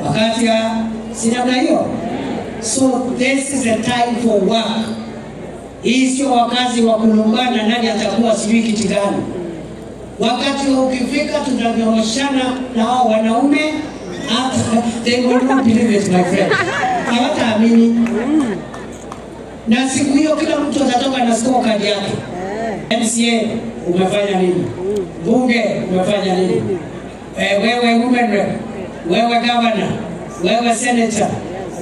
Wakati ya si namna hiyo. So this is the time for work. Hii sio wakati wa kulumbana nani atakuwa sijui kiti gani. Wakati ukifika tutanyoroshana na hao wanaume. They will not believe it, my friend. Hawataamini. Na siku hiyo kila mtu atatoka na scorecard yake. MCA umefanya nini? Bunge umefanya nini? Wewe women rep, wewe governor, wewe senator,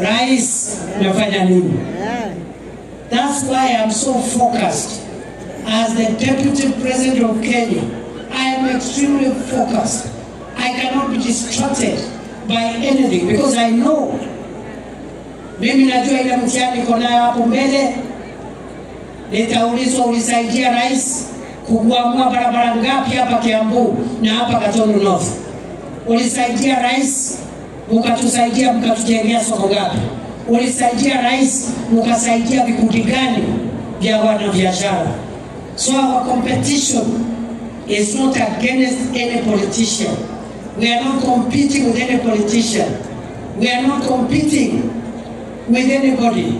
rais umefanya nini? That's why I'm so focused. As the deputy president of Kenya, I am extremely focused. I cannot be distracted by anything because I know. Mimi najua ile mtihani niko nayo hapo mbele. Nitaulizwa, ulisaidia rais kuamua barabara ngapi hapa Kiambu na hapa Gatundu North? Ulisaidia rais ukatusaidia mkatujengea soko ngapi? Ulisaidia rais ukasaidia vikundi gani vya wanabiashara? So our competition is not against any politician. We are not competing with any politician. We are not competing with anybody.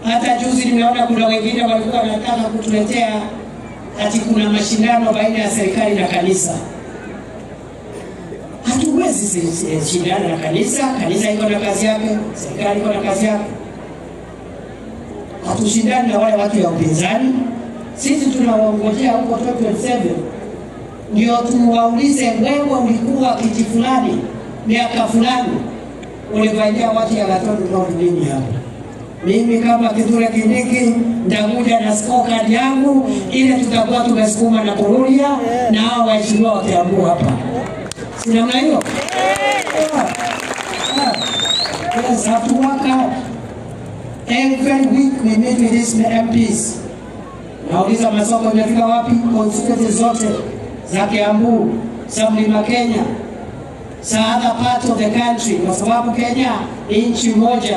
Hata juzi nimeona kuna wengine walikuwa wanataka kutuletea ati kuna mashindano baina ya serikali na kanisa. Hatuwezi shindana na kanisa. Kanisa iko na kazi yake, serikali iko na kazi yake. Hatushindani na wale watu ya upinzani. Sisi tunawaongojea huko 2027 ndio tuwaulize, wewe ulikuwa kiti fulani miaka fulani, ulifanyia watu ya Gatundu North nini hapa? Mimi kama Kithure Kindiki nitakuja na scorecard yangu ile tutakuwa tumesukuma na Kururia na hao waheshimiwa wa Kiambu hapa. Si namna hiyo? Yes, have to work out. Every week we meet with these MPs. Nauliza masoko imefika wapi? Constituencies zote za Kiambu, za Mlima Kenya, za other part of the country, kwa sababu Kenya ni nchi moja.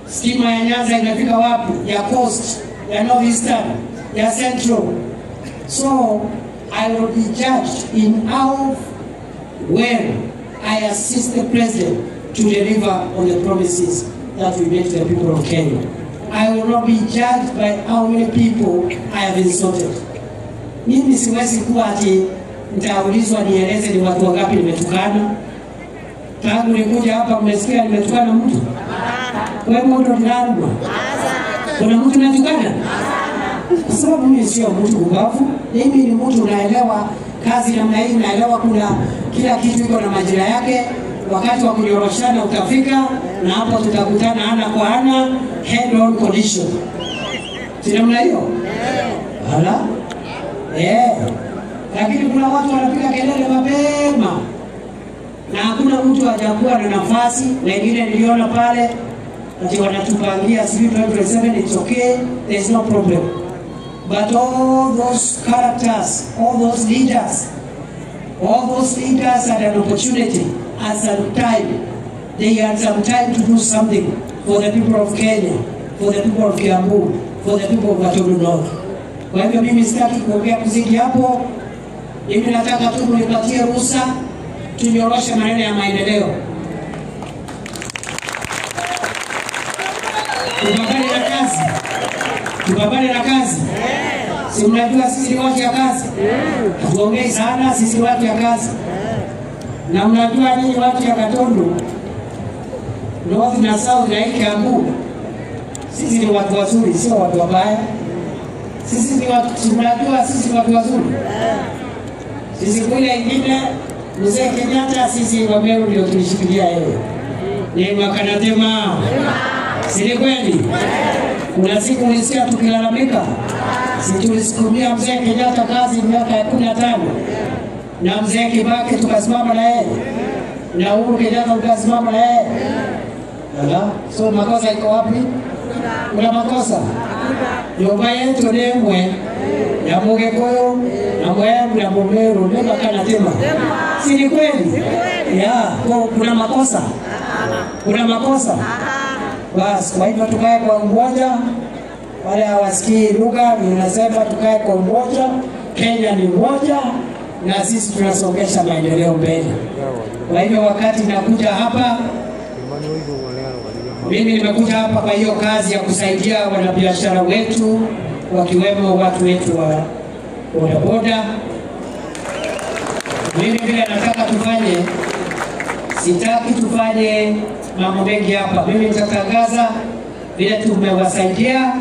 Stima ya Nyanza inafika wapi? Ya Coast, ya North Eastern, ya Central. So I will be judged in how well I assist the president to deliver on the promises that we made to the people of Kenya. I will not be judged by how many people I have insulted. Mimi siwezi kuwa ati nitaulizwa nieleze ni watu wangapi nimetukana. Tangu nikuja hapa mmesikia nimetukana mtu? Wewe mtu unalwa. Kuna mtu anatukana? Kwa sababu mimi sio mtu mbavu. Mimi ni mtu naelewa kazi namna hii, naelewa kuna kila kitu iko na majira yake. Wakati wa kunyoroshana utafika, na hapo tutakutana ana kwa ana, head on collision. Si namna hiyo? Hala? Lakini kuna watu wanapiga kelele mapema na hakuna mtu hajakuwa na nafasi. Wengine niliona pale ati wanatupangia sijui 2027, it's okay, there's no problem. But all those characters, all those leaders, all those leaders had an opportunity at some time. They had some time to do something for the people of Kenya, for the people of Kiambu, for the people of Gatundu North. Kwa hivyo mimi sitaki kuongea muziki hapo. Mimi nataka tu mnipatie ruhusa tunyoroshe maneno ya maendeleo. Tupambane na kazi. Tupambane na kazi. Si mnajua sisi ni watu ya kazi. Hatuongei sana, sisi watu ya kazi. Na mnajua nyinyi watu ya Gatundu North na South na Kiambu, sisi ni watu wazuri, sio watu wabaya. Sisi ni watu, mnajua sisi ni watu wazuri. Sisi kule ingine Mzee Kenyatta, sisi wa Meru ndio tulishikilia yeye. Ni makanatema. Si ni kweli? Kuna siku ulisikia tukilalamika? Si tulisukumia Mzee Kenyatta kazi miaka ya 15. Na Mzee Kibaki tukasimama na yeye. Na Uhuru Kenyatta tukasimama na yeye. Ala, so makosa iko wapi? Kuna makosa? Nyumba yetu ni mwe ya Mugikuyu na Mwembu na Mumeru ndio makanatema. Si ni kweli? Ya, kuna makosa? Kuna makosa? Bas, kwa hivyo tukae kwa umoja. Wale hawasikii lugha, ninasema tukae kwa umoja. Kenya ni moja. na sisi tunasongesha maendeleo mbele. Kwa hivyo wakati nakuja hapa, mimi nimekuja hapa kwa hiyo kazi ya kusaidia wanabiashara wetu, wakiwemo watu wetu wa bodaboda. Mimi vile nataka tufanye, sitaki tufanye mambo mengi hapa. Mimi nitatangaza vile tumewasaidia,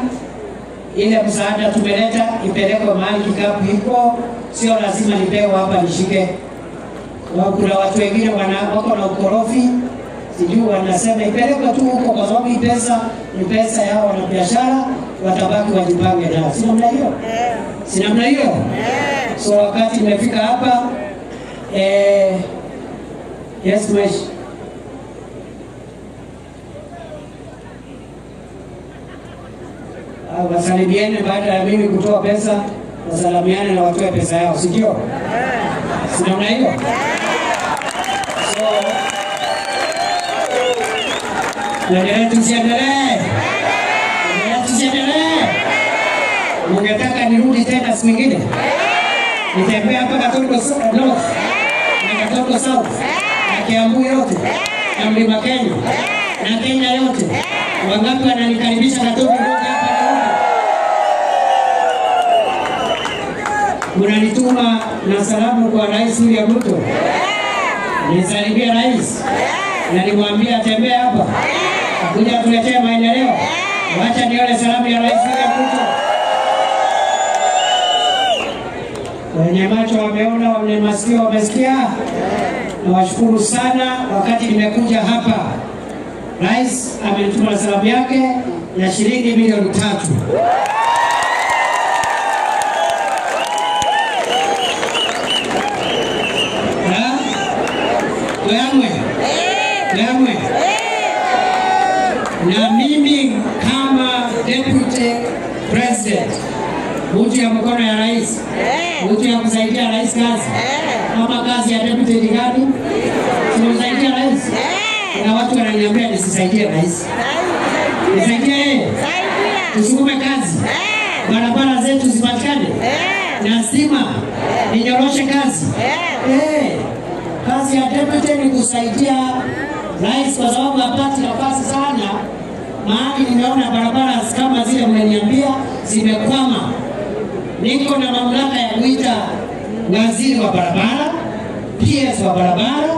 ile msaada tumeleta ipelekwe mahali kikapu iko, sio lazima nipewe hapa nishike. Kuna watu wengine wako na ukorofi, sijui wanasema ipelekwe tu huko kwa sababu hii pesa ni pesa ya wanabiashara, watabaki wajipange nao. Si namna hiyo? Si namna hiyo? So wakati nimefika hapa, yes mwesh. Wasalimiane baada ya mimi kutoa pesa, wasalimiane na watoe pesa yao, si ndio? Si namna hiyo? So tuendelee tusiendelee? Tuendelee tusiendelee? Ungetaka nirudi tena siku nyingine? Nitembee hapa Gatundu North na Gatundu South na Kiambu yote na Mlima Kenya na Kenya yote. Wangapi wananikaribisha Gatundu North hapa nirudi? Mnanituma na salamu kwa Rais William Ruto. Nisalimia Rais na nimwambie atembee hapa, akuja atuletee maendeleo. Wacha nione salamu ya Rais William Ruto. Wenye macho wameona, wenye masikio wamesikia. Nawashukuru sana. Wakati nimekuja hapa, Rais amenituma salamu yake ya shilingi milioni 3. Wewe. Na mimi kama deputy president, mtu ya mkono ya rais, mtu ya kusaidia rais kazi, kama kazi ya deputy ni gani? Simsaidia rais. Na watu wananiambia nisisaidie rais. Nisaidie yeye. Tusukume kazi. Barabara zetu zipatikane. Na stima ninyoroshe kazi. Kazi ya deputy ni kusaidia rais kwa sababu hapati nafasi sana. Mahali nimeona barabara kama zile mmeniambia zimekwama, niko na mamlaka ya kuita waziri wa barabara, PS wa barabara,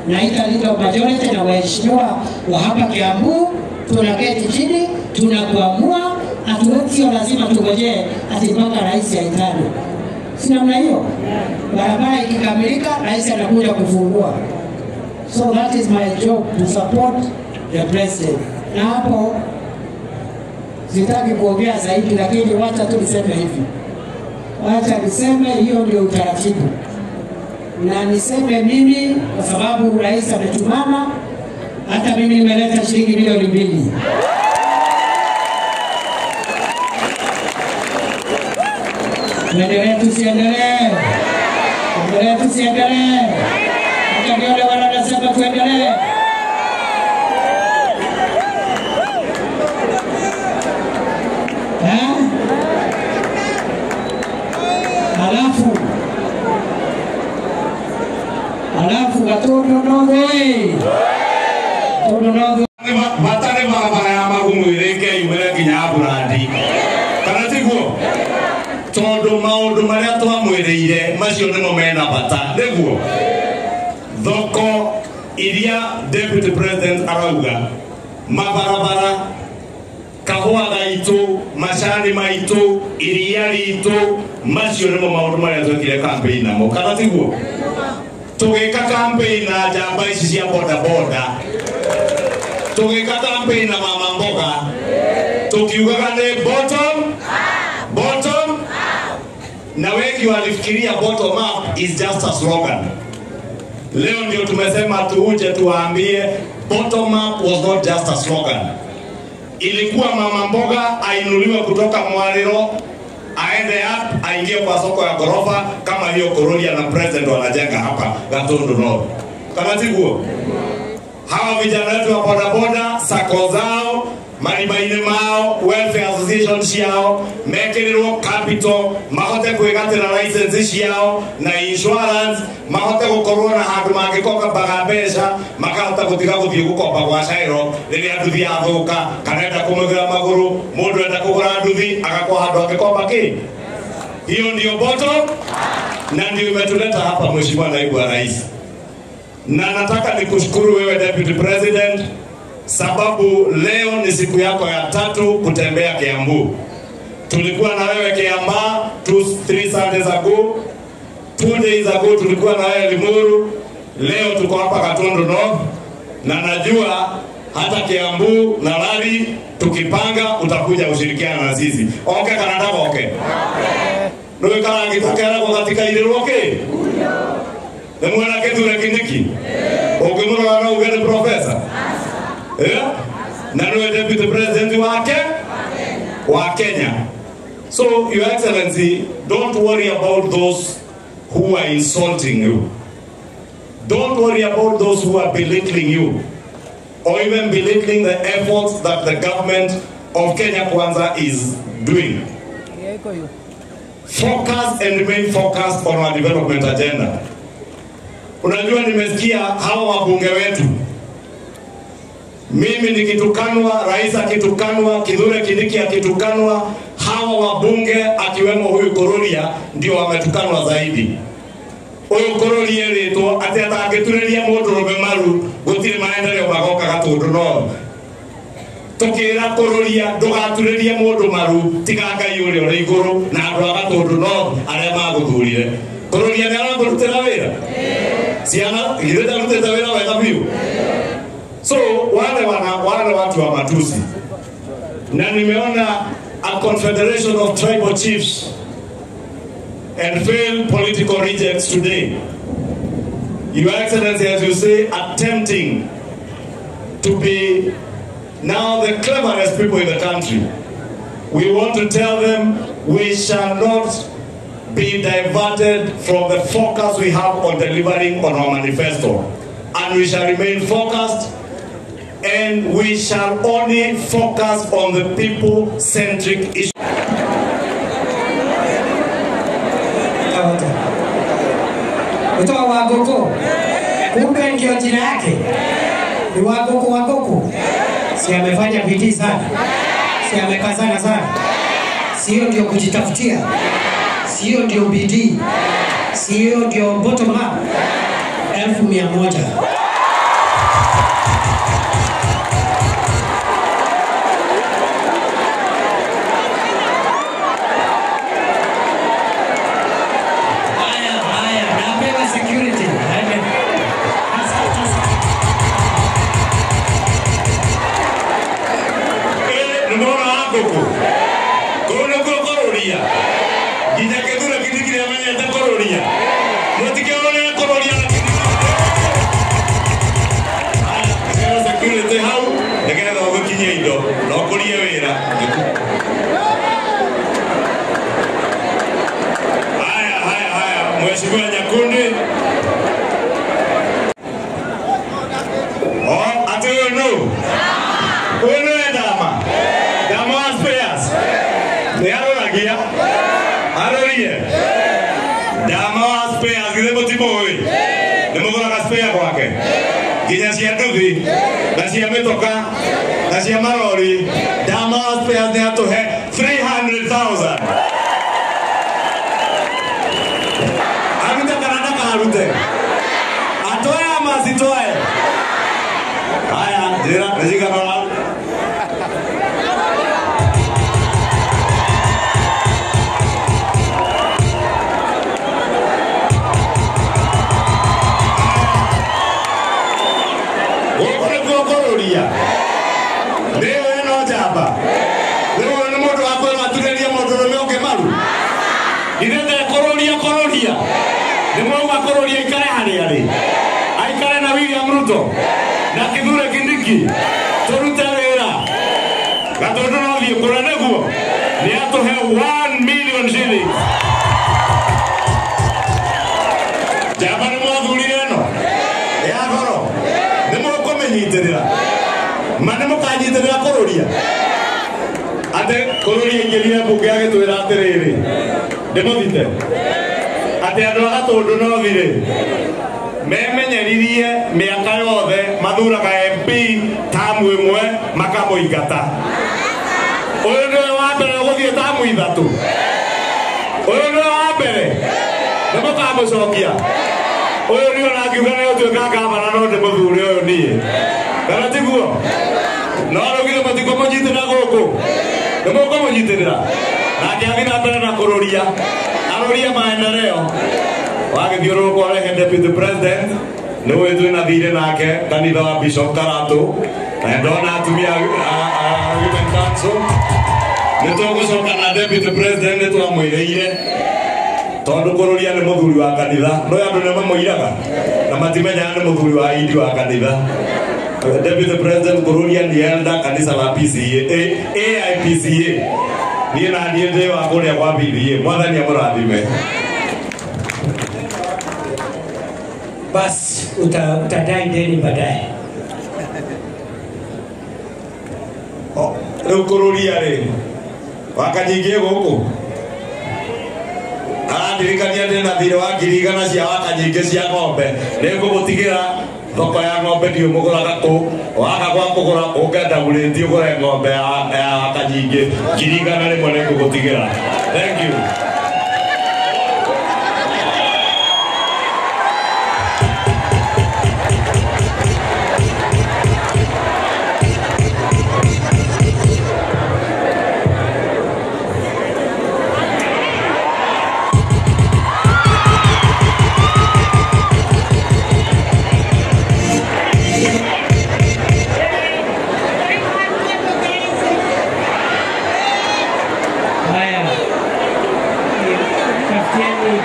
naita leader of majority na waheshimiwa wa hapa Kiambu, tunaketi chini, tunakuamua. Hatuwezi, sio lazima tungojee ati mpaka rais aitane. Si namna hiyo? Barabara ikikamilika, rais anakuja kufungua. So that is my job, to support the president. Na hapo sitaki kuongea zaidi, lakini wacha tu niseme hivi. Wacha niseme hiyo ndio utaratibu. Na niseme mimi kwa sababu rais ametumana, hata mimi nimeleta shilingi milioni 2. Tuendelee tusiendelee? Tuendelee tusiendelee? Hata nione wale wanasema tuendelee. Alafu Gatundu North. Gatundu North. Batare barabara ya magumu ireke yumere nginya Burandi. Kana tiguo? Tondu maundu maria twamwiriire macio nimo mena bata niguo thoko iria deputy president arauga mabarabara kahua gaitu macani maitu iria ritu macio nimo maundu maria twekire campaign namo kana tiguo tugika campaign na njamba ici cia boda boda tugika campaign na mama mboga tukiugaga ni bottom bottom. Na wengi walifikiria bottom up is just a slogan. Leo ndio tumesema tuuje tuwaambie bottom up was not just a slogan. Ilikuwa mama mboga ainuliwe kutoka Mwariro aende up aingie kwa soko ya gorofa kama hiyo Kororia na president wanajenga hapa Gatundu North. Kama tiguo? Hawa vijana wetu wa boda boda sako zao Marima-inĩ mao welfare association ciao mekĩrĩrwo capital mahote kwĩgatĩra license ciao na insurance mahote gũkorwo na handũ mangĩkombaga mbeca makahota gũtiga gũthiĩ gũkomba gwa Cairo rĩrĩa nduthi yathũka kana enda kũmũgĩra magũrũ mũndũ enda kũgũra nduthi agakorwo handũ angĩkomba kĩ. Hiyo ndio bottom na ndio imetuleta hapa, Mheshimiwa Naibu wa Rais. Na nataka nikushukuru wewe Deputy President, sababu leo ni siku yako ya tatu kutembea Kiambu. Tulikuwa na wewe Kiambaa 2-3 Sundays ago, 2 days ago tulikuwa na wewe Limuru, leo tuko hapa Gatundu North, na najua hata Kiambu na Lari tukipanga utakuja ushirikiana na sisi. Oke kana ndako oke. Ndio kana ngitakera kwa katika ile oke. Ndio mwana Kithure Kindiki. Ukimwona na ugende professor. Na niwe Deputy President wake wa Kenya. So Your Excellency, don't worry about those who are insulting you. Don't worry about those who are belittling you or even belittling the efforts that the government of Kenya Kwanza is doing. Focus and remain focused on our development agenda. Unajua nimesikia hawa wabunge wetu, mimi nikitukanwa, rais akitukanwa, Kithure Kindiki akitukanwa, hawa wabunge akiwemo huyu Kururia ndio wametukanwa zaidi. Huyu Kururia eritwo ati atangĩturĩria mũndũrũme maru gũtirĩ maendeleo magoka Gatundu North. Tukĩra Kururia ndũgaturĩrie mũndũ maru tiga Ngai ũrĩa ũrĩ igũrũ na andũ a Gatundu North arĩa magũthurire. Kururia nĩ arakũrutĩra wĩra? Ciana githĩ ndarutĩte wĩra wega biũ? So wale watu wa matusi, na nimeona a confederation of tribal chiefs and failed political rejects today. Your Excellency, as you say, attempting to be now the cleverest people in the country. We want to tell them we shall not be diverted from the focus we have on delivering on our manifesto. And we shall remain focused, and we shall only focus on the people-centric issue. Kutoka Wangũkũ, kumbe ndio jina yake ni Wangũkũ. Wangũkũ si amefanya bidii sana, si amekazana sana, sio ndio kujitafutia, sio ndio bidii, sio ndio bottom up. 100,000. Mheshimiwa Nyakundi. Oh, ati huyo no. Huyo no ndama. Ndama wa spares. Ni aroragia. Arorie. Ndama wa spares githe mũtimũĩ. Nĩ mũgũraga spare gwake. Nginya cia nduthi na cia mĩtoka na cia marori. Ndama wa spares nĩ atũhe 300,000. Arute. Atoe ama asitoe? Haya, jira, nishika na. Gũkũ nĩkuo kũrũria. Nĩyo ĩno njamba. Rĩu ũyũ nĩ mũndũ wa kwĩrwo aturĩrie mũndũrũme ũngĩ maru. Ithe ndekũrũria kũrũria. Nĩ mwauga kũrũria aikare harĩa arĩ. Aikare na William Ruto na Kithure Kindiki. Tũrute wĩra. Gatundu no thiĩ kũrĩa nĩguo. Nĩ atũhe 1 million shillings. Njamba nĩ mwathurire ĩno ya goro. Nĩ mũkũmĩnyitĩrĩra. Ma nĩ mũkanyitĩrĩra kũrũria atĩ kũrũria ingĩrire mbunge agĩtwĩra atĩrĩrĩ ndĩmũthite atĩ andũ a Gatũndũ North rĩ memenyeririe mĩaka yothe mathuraga MP tamu ĩmwe makamũingata. Ũyũ nĩwe wa mbere ũgũthiĩ tamu ithatũ. Ũyũ nĩwe wa mbere nĩ mũkamũcokia. Ũyũ nĩwe ũrangiuga nĩ ũtuĩka gavana no ndĩmũthure ũyũ niĩ. Kana tiguo? No rĩu githĩ mũtikũmũnyitĩrĩra gũkũ? Nĩ mũkũmũnyitĩrĩra? Nake athiĩ na mbere na kũrũria arũrie maendeleo. Wagĩthiũrũrũka ũrehe deputy president nĩ ũĩ twĩna thirĩ nake kanitha wa Bishop Karatu na ndona atumia a Women Council nĩ tũgũcoka na deputy president nĩ twamwĩrĩire tondũ kũrũria nĩ mũthuri wa kanitha no andũ nĩ mamũiraga na matimenyaga nĩ mũthuri wa indi wa kanitha. Deputy president kũrũria nĩ elder kanitha la PCA AIPCA niĩ na niĩ ndĩ wa kũrĩa kwa PDA. Mwathani amũrathime. Basi utadai deni baadaye. Rĩu kũrũria rĩ wakanyingie gũkũ arandirikania ndĩ na thirĩ wa 100,000 cia wakanyingĩ cia ng'ombe nĩ ngũgũtigĩra thoko ya ng'ombe ndiũ mũgũraga kũ waka gwa kũgũra ũngenda gũrĩtie ũgũre ng'ombe ya wakanyingĩ 100,000 nĩ ngũgũtigĩra. Thank you.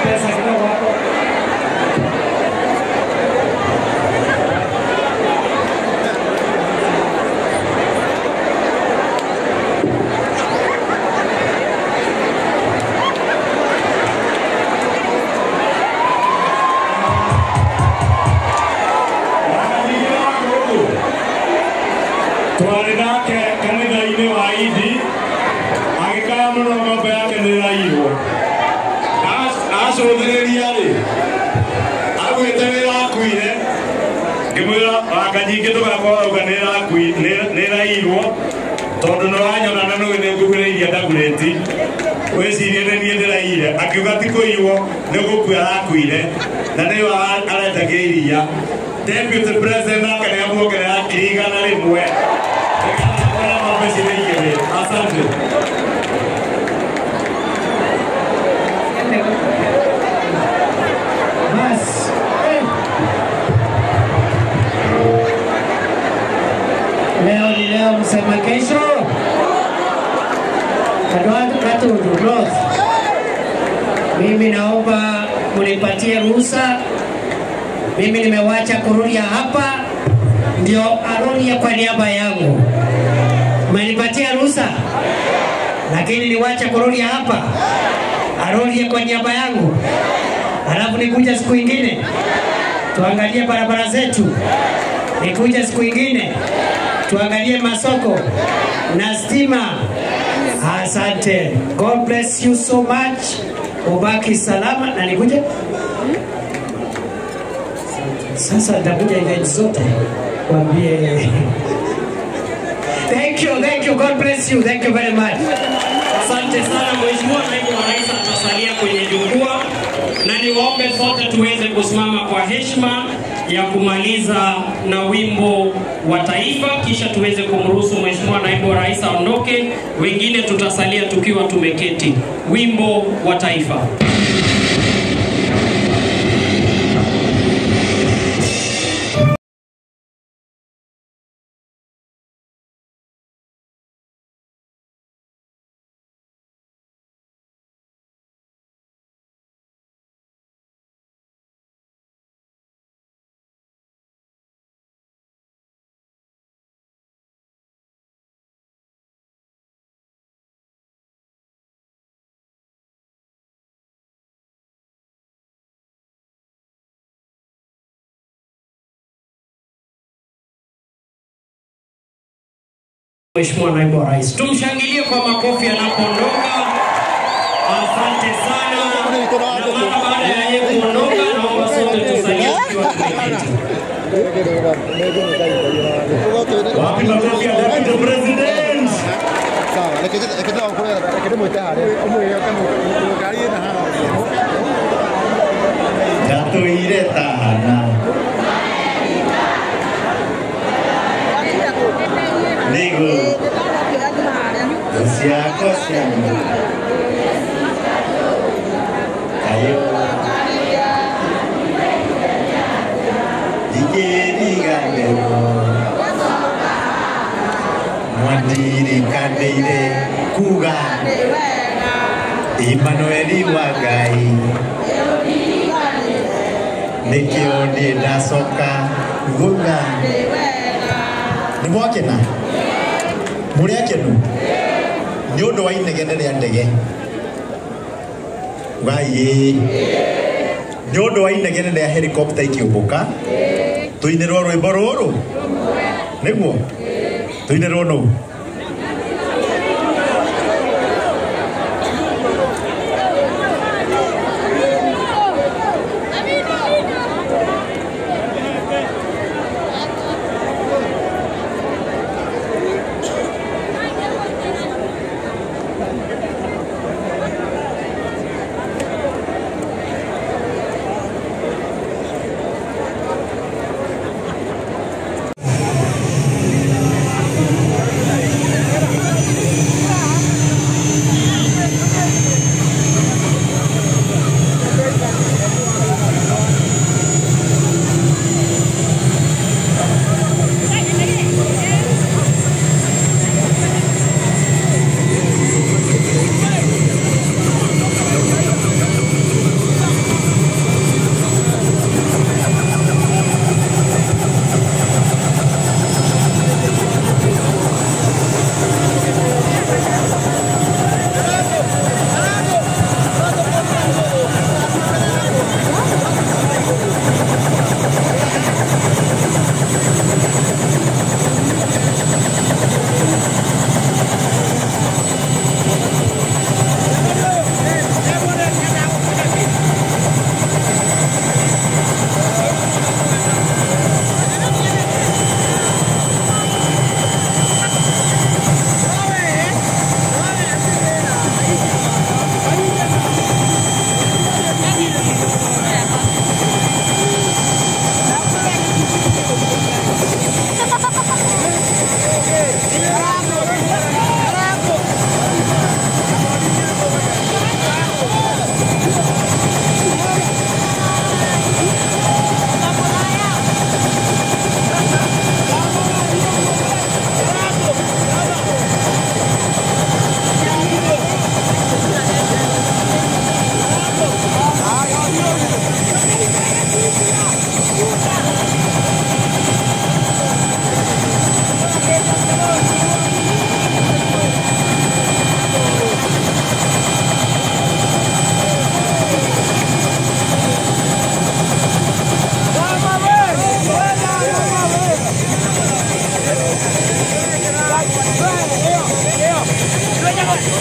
Pesa kidogo hapo. Twarĩ nake kanitha-inĩ wa Indi agĩkaya mũno ng'ombe yake nĩ ĩraiywo. Acũthĩrĩria rĩ augĩte nĩ ĩrakuire ngĩmwĩra wakanyingĩ ndũgakorwo auga nĩ ĩraiyirwo tondũ nĩ wanyona na nĩũĩ nĩ ngugĩrĩirie ndagurĩti wĩcirie nĩ niĩ ndĩraiyire. Akiuga ti kũiywo nĩ gũkua arakuire na nĩyo arendagia iria. Deputy president nake nĩ amuongerera 100,000 nĩgetha ng'ombe cirĩ igĩrĩ. Asante. Bas. Leo ni leo, msema kesho. Gatundu North. Mimi naomba mnipatie ruhusa. Mimi nimewacha kurudia hapa ndio arudie kwa niaba yangu. Mmenipatia ruhusa? Lakini niwache kurudia hapa arudie kwa niaba yangu. Alafu nikuja siku ingine tuangalie barabara zetu. Nikuja siku ingine tuangalie masoko na stima. Asante. God bless you so much. Ubaki salama na nikuje. Sasa nitakuja event zote kuambie. Thank you, thank you. God bless you. Thank you very much. Asante sana Mheshimiwa Naibu wa Rais atasalia kwenye jukwaa na niwaombe sote tuweze kusimama kwa heshima ya kumaliza na wimbo wa taifa, kisha tuweze kumruhusu Mheshimiwa Naibu wa Rais aondoke, wengine tutasalia tukiwa tumeketi. Wimbo wa taifa. Mheshimiwa Naibu wa Rais. Tumshangilie kwa makofi anapoondoka. Asante sana. Na mara baada ya yeye kuondoka, naomba sote tusalie tukiwa tumeketi. Wapi makofi ya Deputy President? Sawa, reke reke ndĩmwĩte harĩa ũmwĩre ngari ĩna haha. Ndatũire tana nĩguo ciakwa ciana kayũ ndingĩriganĩrwo mwandirikanĩire kuga Imanueli wa Ngai nĩkĩo niĩ ndacoka nguga nĩ mwakena mũrĩ akenu nĩ ũndũ wa inegene rĩa ndege ugai nĩ ũndũ wa inegene rĩa helicopter ikĩũmbũka tũinĩrwo rwĩmbo rũrũ nĩguo tũinĩrwo nũ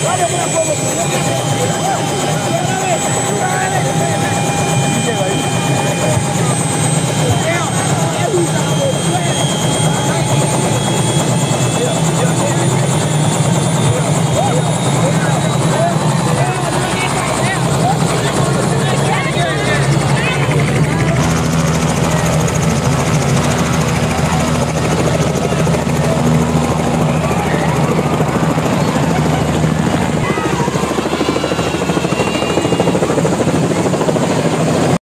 Vale,